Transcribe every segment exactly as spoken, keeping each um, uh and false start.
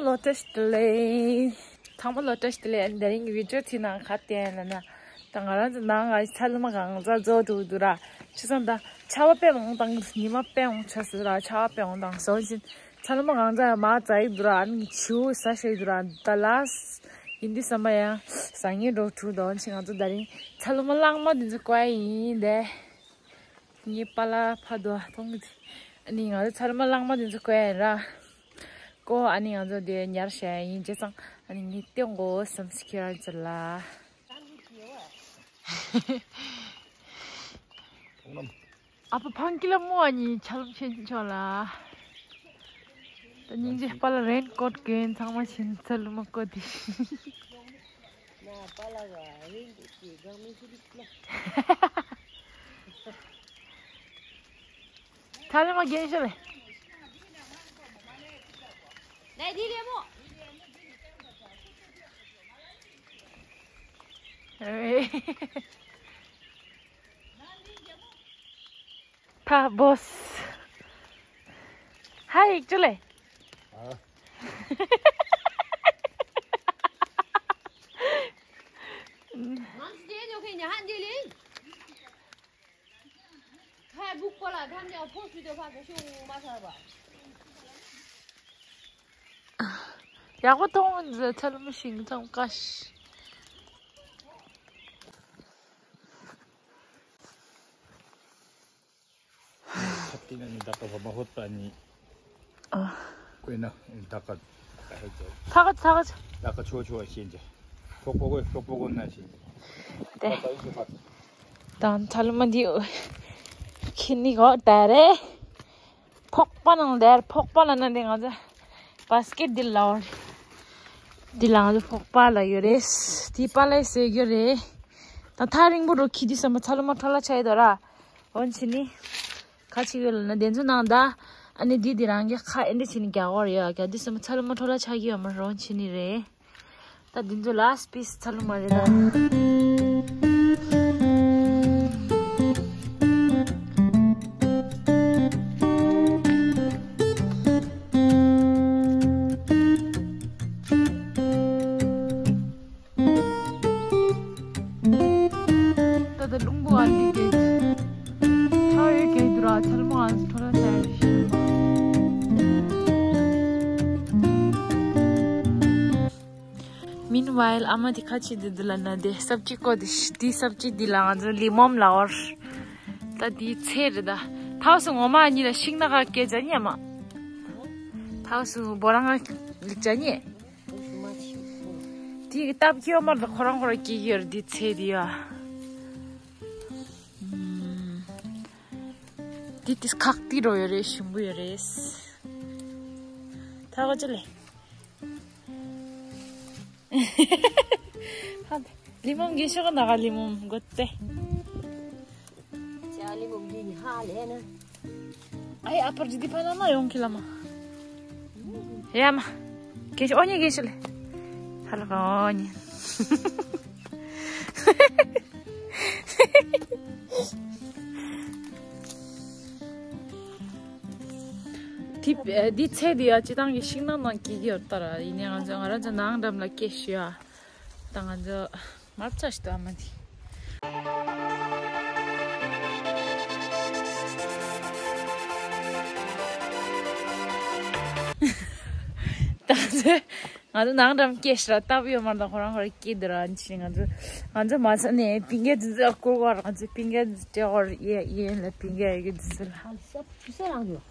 ལོ་བཀྲ་ཤིས་བདེ་ལེགས། ཚང་མ་ལོ་བཀྲ་ཤིས་བདེ་ལེགས། ཨ་ནི་དེ་རིང་གི་བི་ཌིའོ་དེའི་ནང་ག་རེ་བསྟན་ཡོད་ལབ་ན། ད་ང་རང་ཚོ་ནང་ང་ཚ་ལུ་མ་གང་ཚ་རྫོགས་འགྲོ་གི་འདུག་ར། བྱས་ཙང་ད་ཆར་པ་དཔེ་མང་བཏང་གི་འདུག་ཉི་མ་དཔེ་མང་ཆགས་སོང་ར། ཆར་པ་དཔེ་མང་བཏང་སོང་ཞིང་། ཚ་ལུ་མ་གང་ཚ་ཡང་མར་འཛག་གི་འདུག་ར། ཨ་ནི་བྱིའུ་ཟ་ཤེས་འདུག་ར། ད་ལ་ཡིན་དུས་ཙམ་པ་ཡང་ཟ་ངེས་འགྲོ་ཐུག་འདུག་ཨ་ནི་ང་ཚོ་དེ་རིང་ཚ་ལུ་མ་གླང་མ་དེ་ཚོ་བཀོལ་ཡ་ཡིན་དེ། ངའི་པཱ་ལགས་ཕར་འདུག་མཐོང་གི། ཨ་ནི་ང་ཚོ་ཚ་ལུ་མ་གླང་མ་དེ་ཚོ་བཀོལ་ཡ་ཡིན་ར། བཀོལ། ཨ་ནི་ང་ཚོ་དེ་ཉར་བཞག་ཡ་ཡིན། བྱས་ཙང་ཨ་ནི་ངས་སྟོན་དགོས་བསམ་སོང་ཁྱེད་རང་ཚོ་ལ། ཨ་ཕ་ཕང་ཀི་ལ་མོ། ཨ་ནི་ཆ་ལུམ་ཆེན་ཆོག་ལ། ད་སྙིང་རྗེ། པཱ་ལགས་རེན་ཀོཊ་གྱོན། ཚང་མ་ཕྱིན། ཚ་ལུ་མ་བཀོལ་དེ། ན་པཱ་ལགས་རེན་ཀོཊ་གྱོན། གང་མི་ཤི་རིགས་ལ། ཚ་ལུ་མ་གྱོན་ཤོག་ལེ། ལས་དེ་ལས་མོ། ཐ་བོས། ཧ་ཡིག་ཅུ་ལེ། ཨ། ང་ཚོ་དེ་ཉོ་མཁན་ཉ་ཧ་འདི་ལེ། ཁ་བུག་པ་ལ་ཐམས་ཅད་ཕོ་སུ་དེ་ཕ་ག་ཤོག་མ་ཚར་བ། ཡག་པོ་མཐོང་། ཚ་ལུ་མ་ཤིང་ཙམ་ཀ་ཤི། ཁ་ཏི་ན་ནི་ད་ཀ་བ་མ་ཧོད་པ་ནི། ཨ། ཀོས་ན་ད་ཀ་ད་ཧེ་ཅོ། ད་ཀ་ད་ཀ་ད་ཀ་ཆོ་ཆོ་ཤེས་ཅེ། ཕོག་པོ་གོ་ཕོག་པོ་གོ་ན་ཤེས་ཅེ། དེ། ད་ཡིན་ཅེ་མ། ད་ཚ་ལུ་མ་འདི་ཁྱེར་ནི་གོ་ད་རེ། ཕོག་པ་ནང་དེར་ཕོག་པ་ལ་ན་འདི་ང་ཚོ་བྷ་སི་ཀེཊ་འདི་ལ་འོ། འདི་ལ་ང་ཚོ་ཕོག་པ་ལ་ཡོད་རེད། འདི་པཱ་ལགས་བཟོས་ཡོད་རེད། ད་ཐག་རིང་པོ་འགྲོ་ཁྱི་འདི་བསམ་པ་ཚ་ལུ་མ་འཕྲོ་ལ་ཆ་ཡི་དོ་ར། འོན་ཕྱིན་ནི། ཁ་ཅིག་ཡོད་ལ་ན་དེ་ཚོ་ནང་ད། ཨ་ནི་འདི་འདི་རང་གི་ཁ་ཨེ་འདྲ་བྱས་ནི་རྒྱག་གོ་རེད་ཡ། རྒྱག་དུས་ཙམ་པ་ཚ་ལུ་མ་འཕྲོ་ལ་ཆགས་ཀྱི་ཡོད་མ་རེད། འོན་ཕྱིན་ནི་རེད། ད་འདི་ཚོ་ལ་སི་པིས་ཚ་ལུ་མ་རེད་ད། ད་ལྟ་རླུང་བུ་ཨ་འདི་གས། ཚ་བའི་གས་འདུག་ར། ཚ་ལུ་མ་ཨ་འདི་འཕྲོ་ལ་ཆགས་ཡོད་ཤི། Meanwhile ཨ་མ་དེ་ཁ་ཆེ་དེ་འདི་ལ་ན་དེ་སབ་ཅི་བཀོད་དེ་ཤི། དེ་སབ་ཅི་འདི་ལ་ང་ཚོ་ལི་མོམ་ལ་འོར། ད་དེའི་ཚེ་རེད་ད། ཐའོ་སུ་ངོ་མ་ཨ་ཉི་ལ་ཤིང་ནགས་ཀ་སྐད་ཅ་ཉེ་མ། ཐའོ་སུ་བོ་རང་ང་ལིག་ཅ་ཉེ། དེ་གི་སྟབས་ཀྱི་ཡོད་མ་རེད། ཁོ་རང་ཁོ་རང་སྐྱེ་གི་ཡོད་རེད། དེའི་ཚེ་དེ་ཡ། དེ་དེ་ཁག་དེ་འགྲོ་ཡོད་རེད། ཞིམ་པོ་ཡོད་རེད། ཐའོ་ཅི་ལེ། ལི་མོམ་གྱི་ཤོག་ན་ག་ལི་མོམ་གོ་ཏེ། ཅ་ལི་མོམ་གྱི་ཧ་ལེ་ན། ཨའི་ཨ་པར་ཇི་དི་ཕ་ན་མ་ཡོང་ཁི་ལ་མ། ཡ་མ། གྱི་ཤོག་ཨོ་ཉི་གྱི་ཤོག་ལེ། ཧ་ལ་ག་ཨོ་ཉི། དེ་དེ་ཚེ་དེ་ཡ་སྤྱི་བཏང་གི་ཤིང་ནགས་ནང་སྐྱེ་གི་ཡོད་ད་ར། ཡིན་ནའི་ང་ཚོ་ང་རང་ཚོ་ནང་འགྲམ་ལ་སྐྱེ་ཤི་ཡ། ད་ང་ཚོ་མར་ཚ་ཞིག་ཏུ་ཨ་མ་འདི། ད་ཚེ་ང་ཚོ་ནང་འགྲམ་སྐྱེ་ཤི་ར་སྟབས་ཡོད་མ་རེད། ད་ཁོ་རང་ཁོ་རང་སྐྱེ་འདི་ར་ཨ་ནི་ཕྱིན་ང་ཚོ་ང་ཚོ་མ་ཚ་ནས་པིང་ཀའི་འདི་ཚོ་བསྐུར་བ་ར། ང་ཚོ་པིང་ཀའི་འདི་སྤྲད་བར་ཡེ་ཡེ་ལ་པིང་ཀའི་ཡོད་གི་འདི་ཚོ་ལ། ཨ་ལི་ས་ཕུ་ས་རང་ཡོད།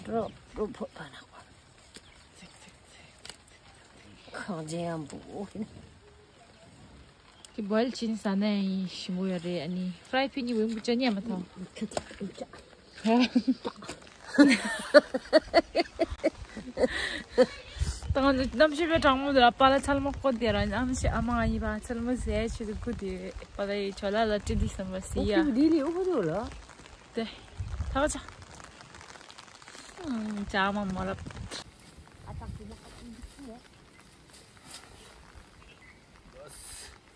རོ་རོ་ཕོ་པ་ན་གོ། གང་ཅན་ཡང་བུ། དེ་བོའིལ་བྱིན་ཟ་ན་ཡང་ཞིམ་པོ་ཡོད་རེད། ཨ་ནི་ཧྥ་རའི་ཕི་ནི་ཝིང་པུ་ཅ་ཉེ་མ་ཐང་། ད་ང་ཚོ་གནམ་གཤིས་དཔེ་གྲང་མོ་འདུག་པཱ་ལགས་ཚལ་མ་བསྐོར་དེ་ར། གནམ་གཤིས་ཨ་མ་ང་གཉིས་པ་ཚལ་མ་ཟས་བྱེད་དུ་སྒུག་དེ་པཱ་ལགས་ཡི་ཇོ་ལགས་ལ་སྤྲིན་དེ་ཟམ་པ་ཟི་ཡ། ཨོ་ཁུ་ལི་ལི་ཨོ་ཁུ་དེ་ལ། དེ། ཐག་ཆ། ཨང་ཇག་མ་མོ་རབ།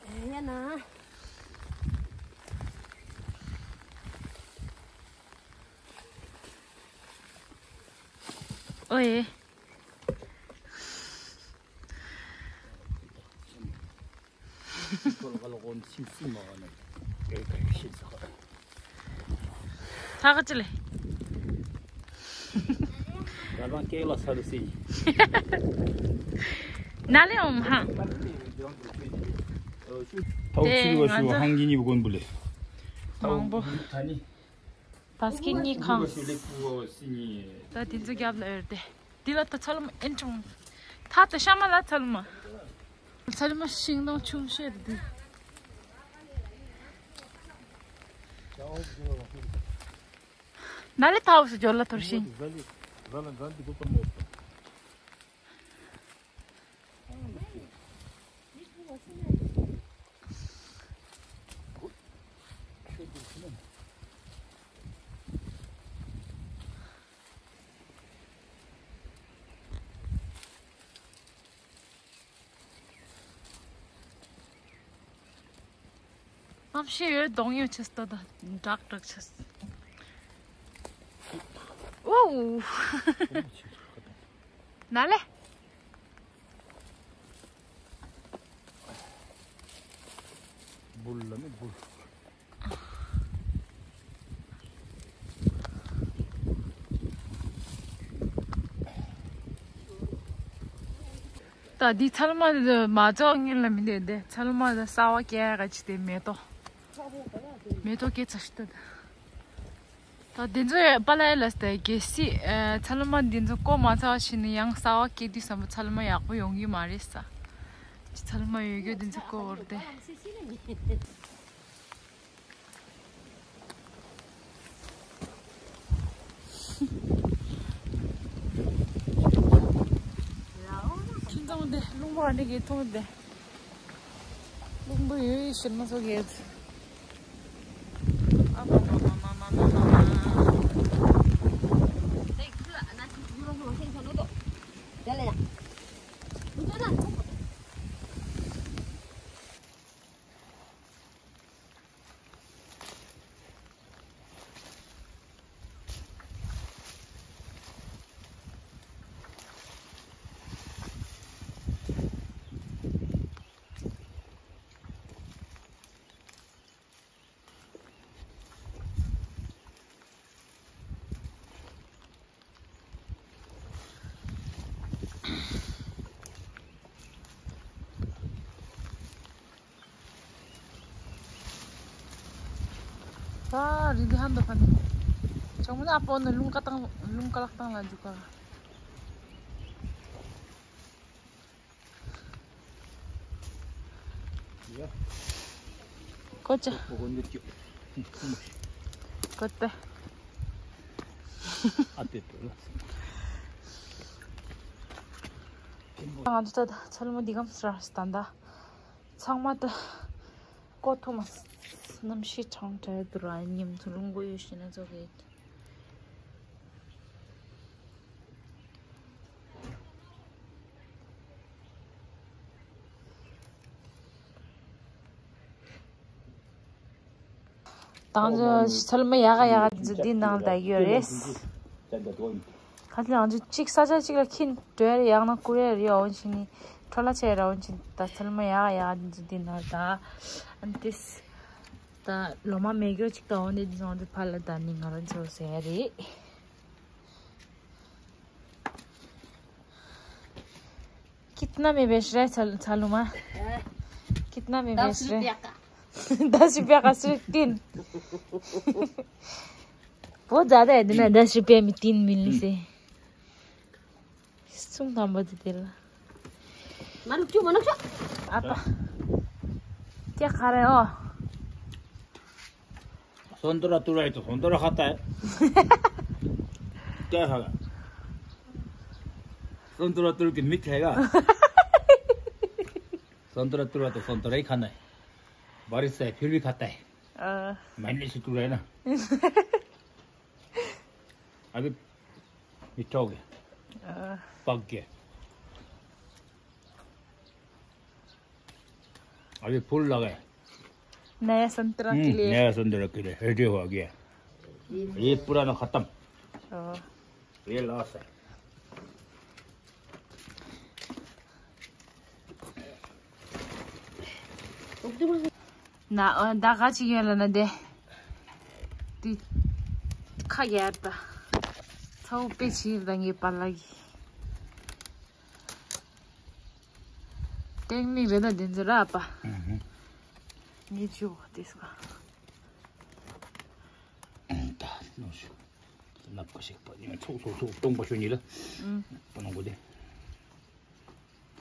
ཨ་ཡ་ན། ཨོ་ཡེ། ཐག་ག་ཅི་ལེ། ད་རང་སྐེག་ལ་ས་རུ་སི། ན་ལེ་འོང་ཧང་། ཐའོ་ཆི་རུ་བ་ཤུ་ཧང་གི་ནི་བུ་གོན་བུ་ལེ། མང་པོ། ད་ནི། བ་སྐད་གཉིས་ཁང་། ད་དེ་ཚོ་རྒྱབ་ལ་ཡོད་དེ། འདི་ལ་ད་ཚལ་མ་ཨེན་ཀྲུང་། ད་ད་ཤ་མ་ལ་ཚལ་མ། ཚལ་མ་ཤིང་སྡོང་ཆུང་ཤོས་འདི། ན་ལེ་ཐའོ་སུ་ཇོ་ལ་ཐོར་ཤིང་། གནམ་གཤིས་ཡོད་གདོང་ཡོད་ཆེ་སྟོད་དང་འདྲག་འདྲག་ཆེ། ཨོ། ན་ལེ། འབུར་ལ་ནི་འབུར། ད་འདི་ཚལ་མ་མ་བཙོག་ངན་ལ་མི་འདོད་དེ། ཚལ་མ་ད་གསར་བ་སྐྱེ་ག་ཅི་དེ་མེ་ཏོག་མེ་ཏོག་སྐྱེ་ཚར་ཤི་ད། ད་འདི་ཚོ་པཱ་ལགས་ལ་ཟེར་གལ་སྲིད་ཚལ་མ་འདི་ཚོ་བརྐོ་མ་ཚར་བ་ཕྱིན་ན་ཡང་གསར་བ་སྐྱེ་དུས་ཙམ་པ་ཚལ་མ་ཡག་པོ་ཡོང་གི་མ་རེད་ས། ཚལ་མ་ཡོད་རྒྱུ་འདི་ཚོ་བརྐོ་བར་དེ། ཁྱིམ་ཚང་དེ་རླུང་བ་འདི་གི་ཐོག་དེ། རླུང་བུ་ཡོད་ཡོད་ཞིག་མ་ཚོགས་ཡོད། ཨ་མ་མ་མ། ད་རི་འདི་ཧན་དུ་ཁ་ནི། ཅང་མོ་ན་ཨ་པོ་ནི་རླུང་ཀ་བཏང་རླུང་ཀ་ལག་བཏང་ལ་འཇུག་ག། ཡ། ཀོ་ཅི། ཀོ་ཀོ་འདི་ཀྱོ། ཀོ་ཏེ། ཨ་ཏེ་ཏེ་ལ། ང་ཚོ་ད་ཚལ་མ་འདི་གམ་སྲ་སྟན་ད། ཚང་མ་ད། ཀོ་ཐོ་མ། གནམ་གཤིས་གྲང་དྲགས་འདུག་ར་ཉིམ་ཚོ་རླུང་བུ་ཡོད་ཤི་ན་ཚོ་གི། དང་ཚོ་ཚལ་མ་ཡག་ག་ཡག་ག་འདི་ཚོ་འདི་ནང་ལ་ཡོད་རེད། ཁ་ཅིག་ང་ཚོ་གཅིག་ས་ཆ་གཅིག་ལ་ཁྱིམ་འགྲོ་ཡ་རེད། ཡང་ན་བསྐུར་ཡ་རེད། འོན་ཕྱིན་ནི་འཕྲོ་བརླག་བྱས་ར། འོན་ཕྱིན་ད་ཚལ་མ་ཡག་ག་ཡག་ག་འདི་ཚོ་འདི་ནང་ལ་ད་ཨ་ནི་ཏིས་ད་ལོ་མ་མེད་རྒྱུ་གཅིག་ད། འོན་ཏེ་འདི་ཚོ་ང་ཚོ་ཕར་ལ་ད་ནི་ང་རང་ཚོ་ཟེར་ཡ་རེད། कितना में बेच रहा है छल- छालू माँ? कितना में बेच रहे हैं? दस रुपया का। दस रुपया का सिर्फ तीन। बहुत ज्यादा है ना, दस रुपया में तीन मिलने से। सुन काम बहुत तेरा। मानुक क्यों, मानुक क्यों? आप क्या खा रहे हो? संतरा तुराई तो संतरा खाता है। क्या खागा? संतरा तुर के मिठाई का। संतरा तुरा तो संतरा ही खाना है। बारिश है, फिर भी खाता है। हाँ। मैंने से तुरा है ना। अभी मीठा हो गया। हाँ। पक गया। अभी फूल लगा है। नया संतरा के लिए। नया संतरा के लिए रेडी हो गया। ये पुराना खत्म। हाँ। ये लास्ट है। ན་ཨ་ད་ག་ཅིག་ཡོད་ལ་ན་དེ། དེ་ཁ་ཡར་ད། ཚ་བོ་དཔེ་ཕྱིར་ད་ངའི་པཱ་ལགས་ཀྱི། ཏེང་ནི་རེད་ད་དེ་ཚོ་ར་པ། ངའི་ཇོ་དེ་སུ་ག་ད་ནོ་ཤུ། ལབ་ཀ་ཞིག་པ་ཉི་མ་ཚོགས་ཚོགས་ཚོགས་སྟོང་པ་ཤོ་ཉི་ལ། ཨུམ། པ་ནང་གོ་དེ།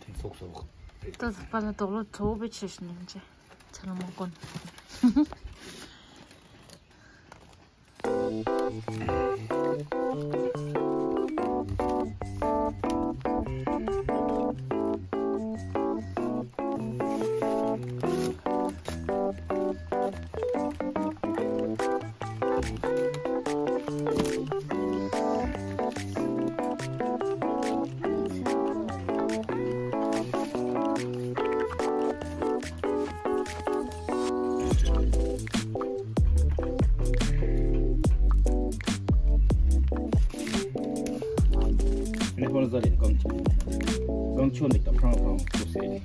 དེ་ཚོགས་ཚོགས། ད་ཚོགས་པ་ལ་དོག་ལོ་ཚོགས་པའི་ཆེ་ཤོས་ཉིན་ཅེ། ཚ་ལ་མོ་ཀོན། ནེ་ཧོར་ཟ་རེད་གང་ཆོ། གང་ཆོ་འདི་ཀ་ཕྲང་ཕྲང་ཁུ་སེ་རེད།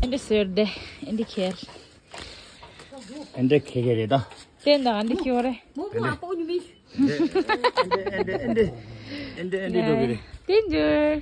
ཨེ་འདྲ་ཟེར་ཏེ། ཨེ་འདྲ་ཁྱེར། ཨེ་འདྲ་ཁྱེར་གྱི་རེད་ད། བསྟན་དང་ཨེ་འདྲ་ཁྱེར་བ་རེད། མོ་མོ་ཨ་པོ་ཉི་མི། ཨེ་འདྲ་ཨེ་འདྲ་ཨེ་འདྲ་ཨེ་འདྲ་ཨེ་འདྲ་འགྲོ་གི་རེད། བསྟན་འགྱུར།